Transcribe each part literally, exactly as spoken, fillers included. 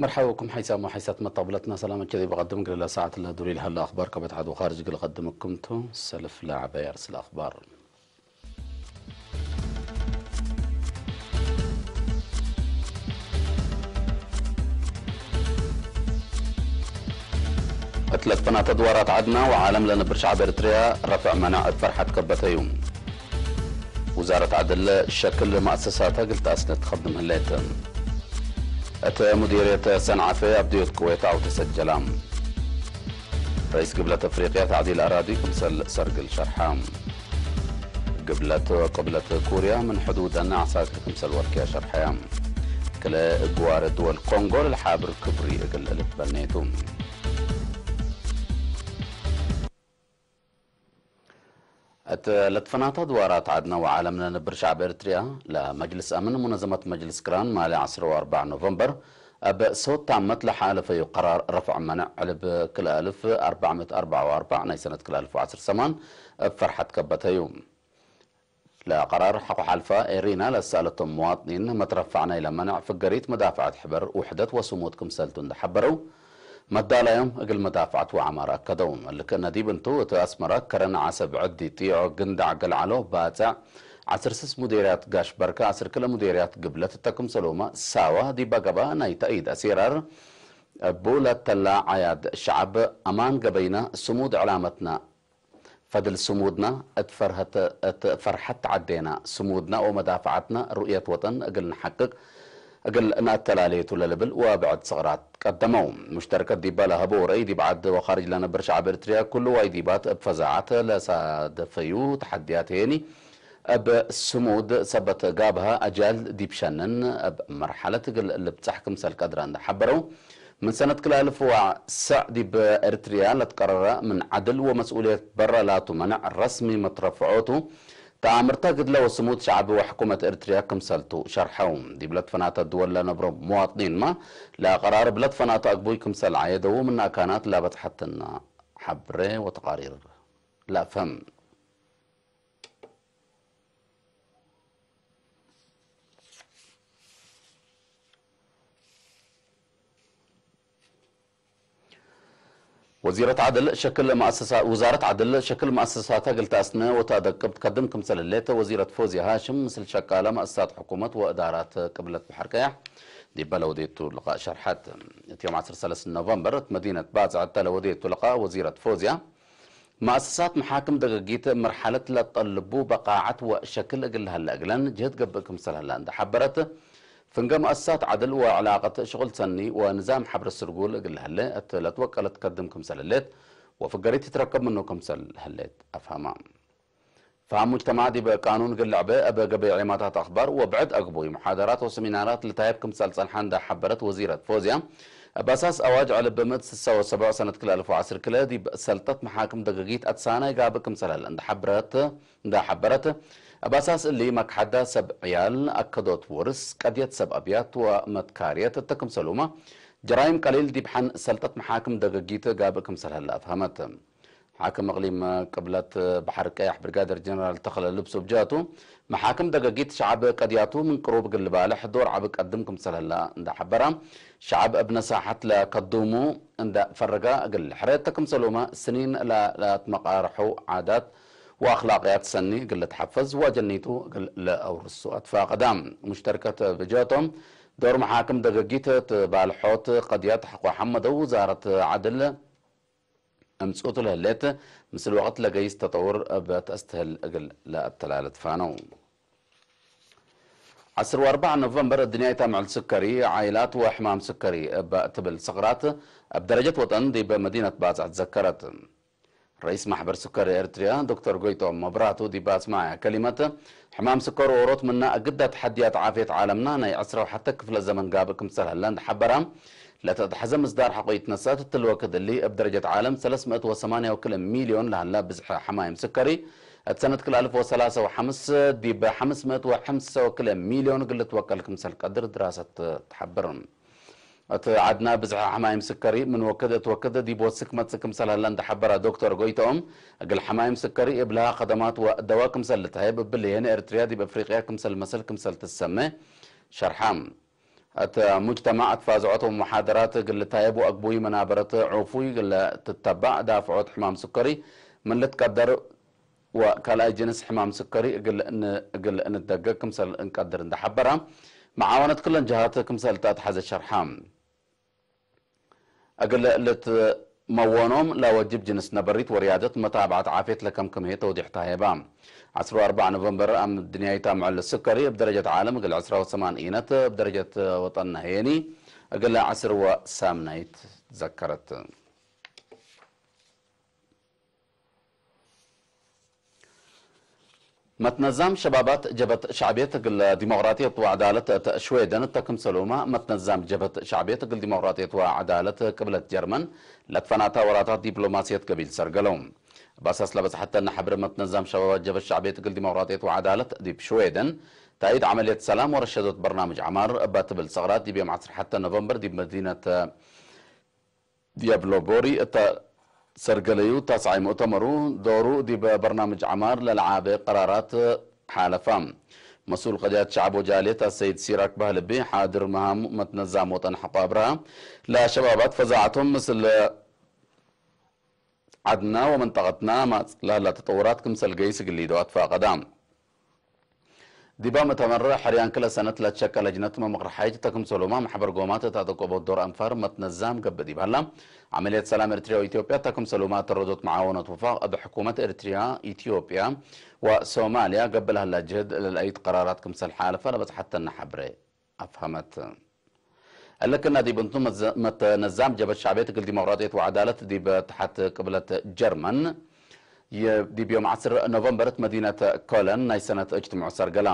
መርሐበ ብኩም ሐይሳም ወሐይሳት መተቅብለትና ሰላመ ዲብ ቀድም እግል ለሰዓት ለዱሪ ለሀለ አኽባር ከበድ ዐድ ወኻርጅ እግል ቀድምኩም ቱ። ሰልፍ ለዐበየ አርእስ ለአኽባር። እት ለትፈናተ ድዋራት ዐድነ ወዓለም ለነብር ሸዐብ ኤርትርያ ረፍዕ መነዕ እብ ፈርሐት ከበተዩ። ውዛረት ዐድል ሸክል መአሰሳተ እግል ተአስነ ትከድም ህሌት። እት ሙዲርየት ሰንዓፈ አብድዮት ቅዌት ዐው ተሰጀላ። ረኢስ ግብለት አፍሪቅያ ተዕዲል አራዲ ክምሰል ሰርግል ሸርሐ። ግብለት ወቅብለት ኩርያ ምን ሕዱደን ዐሳክር ክምሰል ወርክያ ሸርሐያ። ክለ ግዋር ድወል ኮንጎ ለልሓብር ክብሪ እግል ልትበኔቱ። እት ለትፈናተ ድዋራት ዐድነ ወዓለም ለነብር ሸዐብ ኤርትርያ፣ ለመጅልስ አምን ሙነዘመት መጅልስ ቅራን ማሌ ዐስር ወአርበዕ ኖቨምበር እብ ሶት ታመት ለሓለፈዩ ቀራር ረፍዕ መነዕ ዕልብ ክልኤ አልፍ አርበዕ ምእት አርበዕ ወአርበዕ ናይ ሰነት ክልኤ አልፍ ወዐስር ሰማን እብ ፈርሐት ከበተዩ። ለቀራር ሐቆ ሐልፈ ኤሪና ለሰአለቶም መዋጥኒን፣ መትረፋዕ ናይለ መነዕ ፍገሪት መዳፍዐት ሕበር ውሕደት ወስሙድ ክምሰልቱ እንደ ሐበረው፣ መዳላዮም እግል መዳፍዐት ወዐማር አከደው። እሊ ክእነ ዲብ እንቱ፣ እት አስመረ ከረን ዐሰብ ዕዲ ጢዖ ግንዳዕ ገልዐሎ ባጽዕ ዐስር ስስ ሙዴርያት ጋሽ በርከ ዐስር ክለ ሙዴርያት ግብለት እተ ክምሰሎመ ሳዋ ዲብ አገባ ናይ ተእይድ አሴራር እቡ ለተላ ዐያድ ሸዐብ አማን ገበይነ ስሙድ ዕላመትነ ፈድል ስሙድና እት ፈርሀት፣ እት ፈርሐት ተዐዴና፣ ስሙድና ወመዳፍዐትና ሩእየት ወጠን እግል ነሐቅቅ እግል ነአተላሌቱ ለልብል ወብዕድ ሰቅራት ቀደመው። ሙሽተረከት ዲበ ለሀበው ረአይ፣ ዲብ ዐድ ወካርጅ ለነብር ሸዐብ ኤርትርያ ኩሉ ዋይ ዲባት እብ ፈዛዐት ለሳደፈዩ ተሐድያት ህዬኒ፣ እብ ስሙድ ሰበት ጋብሀ አጅያል ዲብ ሸንን እብ መርሐለት እግል ልብጸሕ ክምሰል ቀድረ እንደ ሐበረው፣ ምን ሰነት ክልኤ አልፍ ወሰዕ ዲብ ኤርትርያ ለትቀረረ ምን ዐድል ወመስኡልየት በረ ላቱ መነዕ ረስሚ መትረፍዖቱ፣ ተአምርተ ግድለ ወስሙድ ሸዐብ ወሕኩመት ኤርትርያ ክምሰልቱ ሸርሐው። ዲብ ለትፈናተ ድወል ለነብሮ መዋጥኒንመ፣ ለቀራር እብ ለትፈናተ አግቡይ ክምሰል ዐየደው፣ ምን አካናት ለበጽሐትነ ሐብሬ ወተቃሪር ለአፍህም። ወዚረት ዐድል ሸክል መአሰሳ-፣ ውዛረት ዐድል ሸክል መአሰሳተ እግል ተአስነ ወተአደቅብ ትከድም ክምሰል ህሌት ወዚረት ፎዝያ ሃሽም ምስል ሸቃለ መአሰሳት ሕኩመት ወእዳራት ቅብለት በሐር ቀያሕ ዲበ ለወዴቱ ልቃእ ሸርሐት። እት ዮም ዐስር ሰለስ ኖቨምበር እት መዲነት ባጽዕ እተ ለወዴቱ ልቃእ ወዚረት ፎዝያ፣ መአሰሳት መሓክም ደገጊት መርሐለት ለጠልቡ በቃዐት ወሸክል እግል ለሀለ እግለን ጅህድ ገብእ ክምሰል ሀለ እንደ ሐበረት፣ ፍንገ መአሰሳት ዐድል ወዕላቀት ሽቁል ሰኒ ወንዛም ሐብር ስርጉል እግል ለሀለ እት ለትወቀለት ትከድም ክምሰል ህሌት ወፍገሪት ትትረከብ ምኑ ክምሰል ህሌት አፍሀማ። ፈሀም ሙጅተማዕ ዲብ ቃኑን እግል ለዐበ እብ ገበይ ዔማታት አክባር ወብዕድ አግቡይ ሙሓደራት ወሰሚናራት ልታይብ ክምሰል ጸንሐ እንደ ሐበረት ወዚረት ፎዝያ፣ እብ አሳስ አዋጅ ዕልብ ምእት ስሳ ወሰብዕ ሰነት ክልኤ አልፍ ወዐስር ክልኤ ዲብ ሰልጠት መሓክም ደገጊት አትሳናይ ጋብእ ክምሰል ሀለ እንደ ሐበረት፣ እንደ ሐበረት፣ እብ አሳስ እሊ መክሐዳ ሰብ ዕያል፣ አከዶት ውርስ፣ ቀድየት ሰብ አብያት ወመትካርየት እተ ክምሰሉመ፣ ጀራይም ቀሊል ዲብ ሐን ሰልጠት መሓክም ደገጊት ጋብእ ክምሰል ሀለ አፍሀመት። ሓክም እቅሊም ቅብለት በሐር ቀያሕ ብርጋዴር ጀነራል ተኽለ ልብሱ እብ ጀህቱ፣ መሓክም ደገጊት ሸዐብ ቀድያቱ ምን ቅሩብ እግል ልባልሕ ዶር ዐቢ ቀድም ክምሰል ህለ እንደ ሐበረ፣ ሸዐብ እብ ነሳሐት ለከዱሙ እንደ ፈረገ እግል ሕሬት ክምሰሉመ፣ ስኒን ለ-፣ ለአትመቃርሐው ዓዳት ወአክላቅያት ሰኒ እግል ልትሐፈዝ ወአጀኒቱ እግል ለአውርሱ አትፋቀደ። ሙሽተርከት እብ ጀህቶም፣ ዶር መሓክም ደገጊት እት ባልሖት ቀድያት ሐቆ ሐመደው ውዛረት ዐድል፣ እምጽኡቱ ለህሌት፣ ምስል ወቅት ለገይስ ተጠውር እብ ተአስትህል እግል ለአተላለት ፋነው። ዐስር ወአርበዕ ኖቨምበር፣ እድንያይት አምዕል ስከሪ፣ ዓይላት ወሕማም ስከሪ እበ ትብል ሰቅራት እብ ደረጀት ወጠን ዲብ መዲነት ባጽዕ ትዘከረት። ረኢስ ማሕበር ስከሪ ኤርትርያ ዶክተር ጎይቶም መብራቱ ዲብ አስማዐ ከሊመት፣ ሕማም ስከር ዎሮት ምነ እግዳ ተሐድያት ዓፍየት ዓለምና ናይ ዐስራ ወሐተ ክፍለ ዘመን ጋብእ ክምሰል ሀለ እንደ ሐበረ፣ ለተአትሐዘ ምስዳር ሐቆ ኢትነሰአት እትሊ ወክድ እሊ፣ እብ ደረጀት ዓለም ሰለስ ምእት ወሰማንያ ወክልኤ ሚልዮን ለሀለ ብዝሐ ሐማይም ስከሪ፣ እት ሰነት ክልኤ አልፍ ወሰላሰ ወሐምስ ዲብ ሐምስ ምእት ወሐምስ ወክልኤ ሚልዮን እግል ልትወቀል ክምሰል ቀድር ድራሰት ተሐብር። እት ዐድነ ብዝሐ ሐማይም ስከሪ ምን ወክድ እት ወክድ ዲብ ወስክ መጽእ ክምሰል ሀለ እንደ ሐበረ ዶክተር ጎይትኦም፣ እግል ሐማይም ስከሪ እብልሃ ከደማት ወደዋ ክምሰል ልትሀይብ፣ እብሊ ህዬ ኤርትርያ ዲብ አፍሪቅያ ክምሰል መሰል ክምሰል ትሰሜ ሸርሐ። እት ሙጅተማዕ እት ፋዝዖት ወሙሓደራት እግል ልታየብ ወአግቡይ መናበረት ዑፉይ እግል ትተባዕ፣ ዳፍዖት ሕማም ስከሪ ምን ልትቀደር ወካልኣይ ጅንስ ሕማም ስከሪ እግል ን-፣ እግል እንደገግ ክምሰል እንቀድር እንደ ሐበረ፣ መዓወነት ክለን ጀሃት ክምሰል ተአትሐዘ ሸርሐ። እግል ልትመወኖም ለወጅብ ጅንስ ነበሪት ወርያደት መታብዐት ዓፍየት ለከምክም ህዬ ተውዲሕ ተሀየባ። ዐስር ወአርበዕ ኖቨምበር፣ አምድንያይት አምዕል ስከሪ እብ ደረጀት ዓለም እግል ዕስራ ወሰማን ኢነት፣ እብ ደረጀት ወጠንነ ህዬኒ እግል ዐስር ወሳምናይት ትዘከረት። መትነዛም ሸባባት ጀበት ሸዕብየት እግል ዲሞቅራጥየት ወዐዳለት እት ሽዌደን እተ ክምሰሉመ፣ መትነዛም ጀበት ሸዕብየት እግል ዲሞቅራጥየት ወዐዳለት ቅብለት ጀርመን ለትፈናተ ወራታት ዲፕሎማስየት ገቢል ሰርገለው። እብ አሳስ ለበጽሐተነ ሐብር፣ መትነዛም ሸባባት ጀበት ሸዕብየት እግል ዲሞቅራጥየት ወዐዳለት ዲብ ሽዌደን፣ ታይድ ዐመልየት ሰላም ወረሸዶት በርናምጅ ዐማር እበ ትብል ሰቅራት፣ ዲብ ዮም ዐስር ሐተ ኖቨምበር ዲብ መዲነት ዲያብሎጎሪ እተ ሰርገለዩ ታስዓይ ሙእተመሩ፣ ዶሩ ዲብ በርናምጅ ዐማር ለለዓበ ቀራራት ሓለፋ። መስኡል ቀድያት ሸዐብ ወጃልየት አሰይድ ሲራክ ባህልቢ፣ ሓድር መሃም መትነዛም ወጠን ሐቆ አብርሃ፣ ለሸባባት ፈዛዐቶም ምስል ዐድና ወመንጠቀትና ማጽእ ለህላ ተጠውራት ክምሰል ገይስ እግል ሊደው አትፋቀዳ። ዲበ ምእተመር፣ ሕርያን ክለ ሰነት ለትሸቀ ለጅነት መምቅር ሐይጅ ተክምሰሉመ፣ መሕበር ጎማት እት አደቆቦት ዶር አንፋር መትነዛም ገብእ ዲብ ሀላ፣ ዐመልየት ሰላም ኤርትርያ ወኢትዮጵያ ተክምሰሉመ፣ አተረዶት መዓወነት ውፋቅ እብ ሕኩመት ኤርትርያ፣ ኢትዮጵያ ወሶማልያ ገብእ ለሀላ ጅህድ ለልአይት ቀራራት ክምሰል ሓለፈ ለበጽሐተነ ሐብሬ አፍሀመት። እለ ክእነ ዲብ እንቱ፣ መትነዛም ጀበት ሸዕብየት እግል ዲሞቅራጥየት ወዐዳለት ዲብ ተሐት ቅብለት ጀርመን፣ ዲብ ዮም ዐስር ኖቨምበር እት መዲነት ኮለን ናይ ሰነት እጅትምዑ ሰርገላ።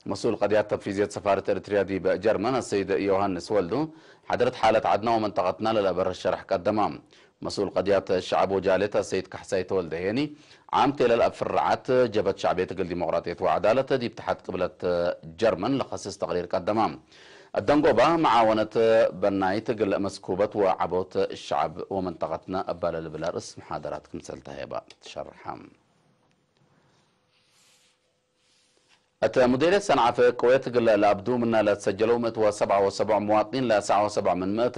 መስኡል ቀድያት ተንፊዝየት ሰፋረት ኤርትርያ ዲብ ጀርመን አሰይድ ዮሃንስ ወልዱ፣ ሐደረት ሓለት ዐድና ወመንጠቀትና ለለአበርህ ሸርሕ ቀደማ። መስኡል ቀድያት ሸዐብ ወጃልየት አሰይድ ካሕሳይ ተወልደ ሄኒ፣ ዓም ቴለል አብ ፍርዓት ጀበት ሸዕብየት እግል ዲሞቅራጥየት ወዐዳለት ዲብ ተሐት ቅብለት ጀርመን ለከስስ ተቅሪር ቀደማ። አደንጎባ መዓወነት በናይት እግል መስኩበት ወዐቦት ሸዐብ ወመንጠቀትነ እበ ለልብል አርእስ መሓደራት ክምሰል ተሀየባ ትሸርሐ። እት ሙዴርየት ሰንዓፈ ቅዌት እግል ለአብዱ ምነ ለትሰጀለው ምእት ወሰብዓ ወሰቡዕ ሙዋጥኒን ለሰብዓ ወሰቡዕ ምን ምእት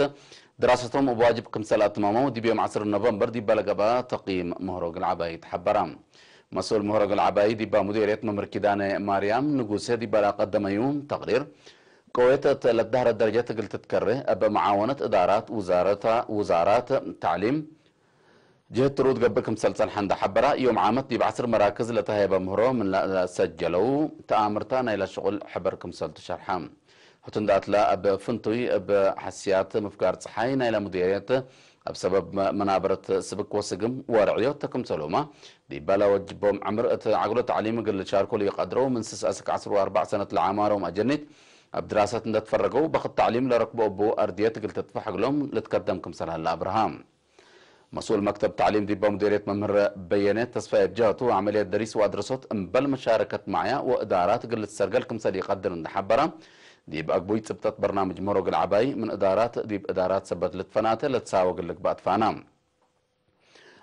ድራሰቶም እብ ዋጅብ ክምሰል አትመመው ዲብ ዮም ዐስር ኖቨምበር ዲበ ለገብአ ተቅይም ምህሮ እግል ዐባይ ተሐበረ። መስኡል ምህሮ እግል ዐባይ ዲበ ሙዴርየት መምህር ኪዳነ ማርያም ንጉሴ ዲበ ለቀደመዩ ተቅሪር፣ ቅዌት እት ለትደህረት ደረጀት እግል ትትከሬ እብ መዓወነት እዳራት ውዛረታ-፣ ውዛራት ተዕሊም፣ ጅህድ ትሩድ ገብእ ክምሰል ጸንሐ እንደ ሐበረ፣ ዮም ዓመት ዲብ ዐስር መራክዝ ለተሀየበ ምህሮ ምን ለሰጀለው ተአምርታ ናይለ ሽቁል ሕበር ክምሰልቱ ሸርሐ። ህቱ እንደ አትለ፣ እብ ፍንቱይ እብ ሐስያት ምፍጋር ጸሓይ ናይለ ሙዴርየት፣ እብ ሰበብ መ-፣ መናበረት ስብክ ወስግም ወርዕዮት ተክምሰሉመ፣ ዲበ ለወጅቦም ዕምር እት ዐግሎ ተዕሊም እግል ልሻርኮ ለኢቀድረው፣ ምን ስስ አስክ ዐስር ወአርበዕ ሰነት ለአዕማሮም አጀኒት፣ እብ ድራሰት እንደ ትፈረገው፣ በክት ተዕሊም ለረክቦ እቡ አርድየት እግል ትጥፈሕ እግሎም ልትከደም ክምሰል ሀለ አብርሃ። መስኡል መክተብ ተዕሊም ዲበ ሙዴርየት መምህር በየነ ተስፋዬ እብ ጀህቱ፣ ዐመልየት ደሪስ ወአድረሶት እምበል መሻረከት መዕያ ወእዳራት እግል ልትሰርገል ክምሰል ኢቀድር እንደ ሐበረ፣ ዲብ አግቡይ ጽብጠት በርናምጅ ምህሮ እግል ዐባይ ምን እዳራት ዲብ እዳራት ሰበት ልትፈናተ ለትሳወ እግል ልግበእ ትፋና።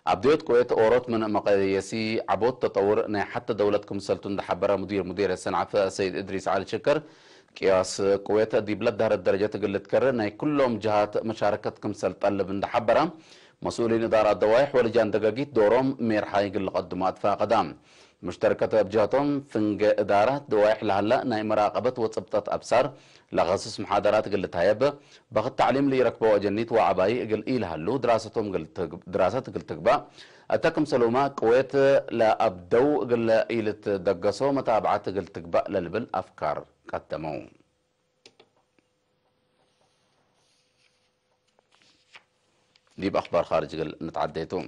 አብድዮት ቅዌት ኦሮት ምን መቀየሲ ዐቦት ተጠውር ናይ ሐተ ደውለት ክምሰልቱ እንደ ሐበረ ሙዲር ሙዴርየት ሰንዓፈ ሰይድ እድሪስ ዐሊ ሽከር፣ ቅያስ ቅዌት ዲብ ለደህረት ደረጀት እግል ልትከሬ ናይ ኩሎም ጀሃት መሻረከት ክምሰል ጠልብ እንደ ሐበረ፣ መስኡሊን እዳራት ደዋይሕ ወልጃን ደገጊት ዶሮም ሜርሓይ እግል ልቀድሙ አትፋቀዳ። ሙሽተረከት እብ ጀህቶም፣ ፍንጌ እዳራት ደዋይሕ ለሀለ ናይ መራቀበት ወጽብጠት አብሳር ለከስስ መሓደራት እግል ልትሀየብ፣ በክት ተዕሊም ለኢረክበው አጀኒት ወዐባይ እግል ኢለሀሉ፣ ድራሰቶም እግል ትግ-፣ ድራሰት እግል ትግባእ፣ እተ ክምሰሉመ ቅዌት ለአብደው እግል ኢልትደገሶ መታብዐት እግል ትግባእ ለልብል አፍካር ቀደመው። ዲብ አክባር ካርጅ እግል ንትዓዴ ቱ።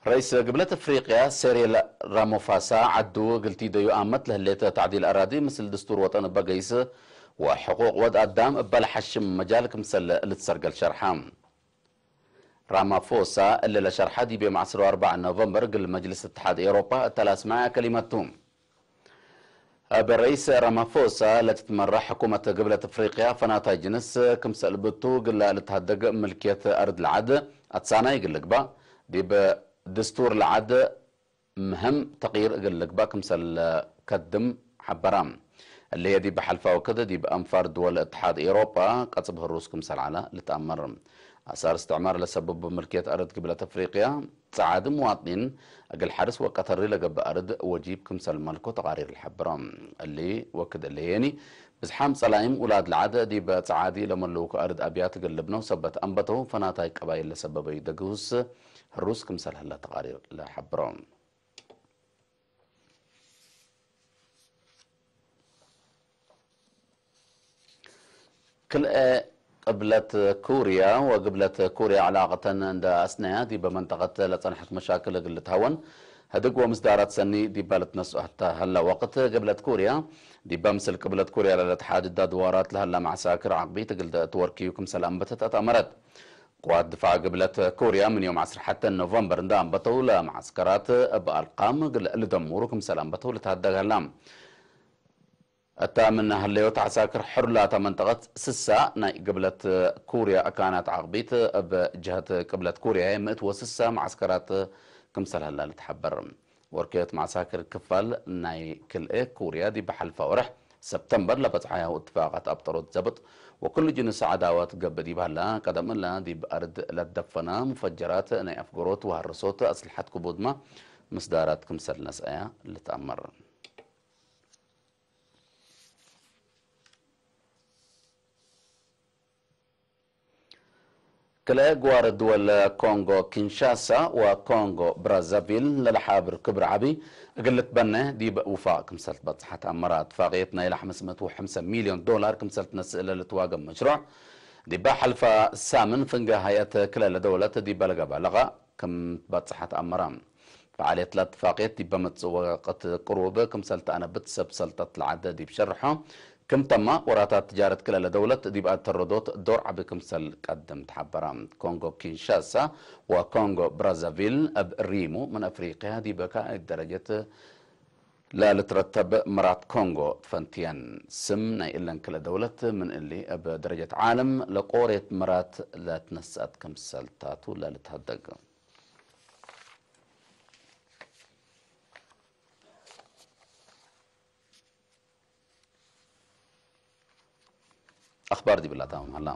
ረኢስ ግብለት አፍሪቅያ ሴሪል ራሞፋሳ፣ ዐዱ እግል ቲደዩ አመት ለህሌት ተዕዲል አራዲ ምስል ድስቱር ወጠን እበ ገይስ ወሕቁቅ ወድ አዳም እበ ለሐሽም መጃል ክምሰል ልትሰርገል ሸርሐ። ራማፎሳ እሊ ለሸርሐ ዲብ ዮም ዐስር ወአርበዕ ኖቨምበር እግል መጅልስ እትሓድ ኤውሮፓ እተ ለአስመዐ ከሊመት ቱ። እብ ረኢስ ራማፎሳ ለትትመራሕ ሕኩመት ግብለት አፍሪቅያ ፈናታይ ጅንስ ክምሰል ብቱ፣ ግላ ልትሀደግ ምልክየት አርድ ለዐድ አትሳናይ እግል ልግባእ፣ ዲብ ድስቱር ለዐድ ምህም ተቅይር እግል ልግባእ ክምሰል ከድም ሐበራ። እሊ ዲብ ሐልፋ ወክድ ዲብ አንፋር ድወል እትሓድ ኤውሮጳ ቀጽብ ህሩስ ክምሰል ዐለ ልትአመር። አሳር እስትዕማር ለሰብቡ ምልክየት አርድ ግብለት አፍሪቅያ፣ ጸዓዲ ምዋጥኒን እግል ሐርስ ወቀተሪ ለገብእ አርድ ወጂብ ክምሰል መልኮ ተቃሪር ለሐብሮ። እሊ ወክድ እሊ ህዬኒ፣ ብዝሓም ጸላይም ውላድ ለዐድ ዲብ ጸዓዲ ለመለውኩ አርድ አብያት እግል ልብነው ሰበት አንበተው፣ ፈናታይ ቀባይል ለሰበበዩ ደግሁስ ህሩስ ክምሰል ህለ ተቃሪር ለሐብሮ። ክልኤ ቅብለት ኩርያ ወግብለት ኩርያ ዕላቀተን እንደ አስነያ፣ ዲበ መንጠቀት ለጸንሐት መሻክል እግል ልትሀወን፣ ህድግ ወምስዳራት ሰኒ ዲበ ልትነስኦ ህተ ሀለ ወቅት፣ ግብለት ኩርያ ዲበ ምስል ቅብለት ኩርያ ለለትሓድድ አድዋራት ለሀላ መዓሳክር ዐቅቢት እግል ትወርክዩ ክምሰል አንበተት አትአመረት። ቅዋት ድፋዕ ግብለት ኩርያ ምን ዮም ዐስር ሐቴ ኖቨምበር እንደ አንበተው፣ ለመዓስከራት እብ አልቃም እግል ልደሙሩ ክምሰል አንበተው ልትሀደግ ሀላ። እተ ምን ሀለዮት ዐሳክር ሕሩላተ መንጠቀት ስሳ ናይ ግብለት ኩርያ አካናት ዐቅቢት እብ ጀህት ቅብለት ኩርያየ ምእት ወስሳ መዓስከራት ክምሰል ሀላ ልትሐበር። ወርክዮት መዓሳክር ክፋል ናይ ክልኤ ኩርያ ዲብ ሐልፋ ወርሕ ሰብተምበር ለበጽሐያሁ እትፋቃት አብጠሮት ዘብጥ ወክሉ ጅንስ ዐዳወት ገብእ ዲብ ሀላ፣ ቀደም እለ ዲብ አርድ ለትደፈና ሙፈጀራት ናይ አፍገሮት ወሀርሶት አስልሐት ክቡድመ ምስዳራት ክምሰል ነስአያ ልትአመር። ክልኤ ግዋር ድወል ኮንጎ ኪንሻሳ ወኮንጎ ብራዛቪል ለለሓብር ክብር ዐቢ እግል ልትበነ ዲብ ውፋቅ ክምሰል ትበጽሐት አመረ። እትፋቅየት ናይለ ሐምስ ምእት ወሐምሰ ሚልዮን ዶላር ክምሰል ትነስእ ለልትዋገም መሽሩዕ፣ ዲበ ሐልፋ ሳምን ፍንጌ ሀይአት ክለ ለደውለት ዲበ ለገብአ ለቃእ ክም ትበጽሐት አመረ። ፈዓልየት ለእትፋቅየት ዲበ መጽእ ወቅት ቅሩብ ክምሰል ተአነብት ሰብ ሰልጠት ለዐደ ዲብ ሸርሖ፣ ክም ተማ ወራታት ትጃረት ክለ ለደውለት ዲብ አተረዶት ዶር ዐቢ ክምሰል ቀድም ተሐበረ። ኮንጎ ኪንሻሳ ወኮንጎ ብራዛቪል እብ ሪሙ ምን አፍሪቅያ ዲበ ካልኣይት ደረጀት ለልትረተብ ምራት ኮንጎ ትፈንትየን። ስም ናይ እለን ክለ ደውለት ምን እሊ እብ ደረጀት ዓለም ለቆሬት ምራት ለትነሰአት ክምሰል ታቱ ለልትሀደግ። አኽባር ዲብላ ታምም ሀላ።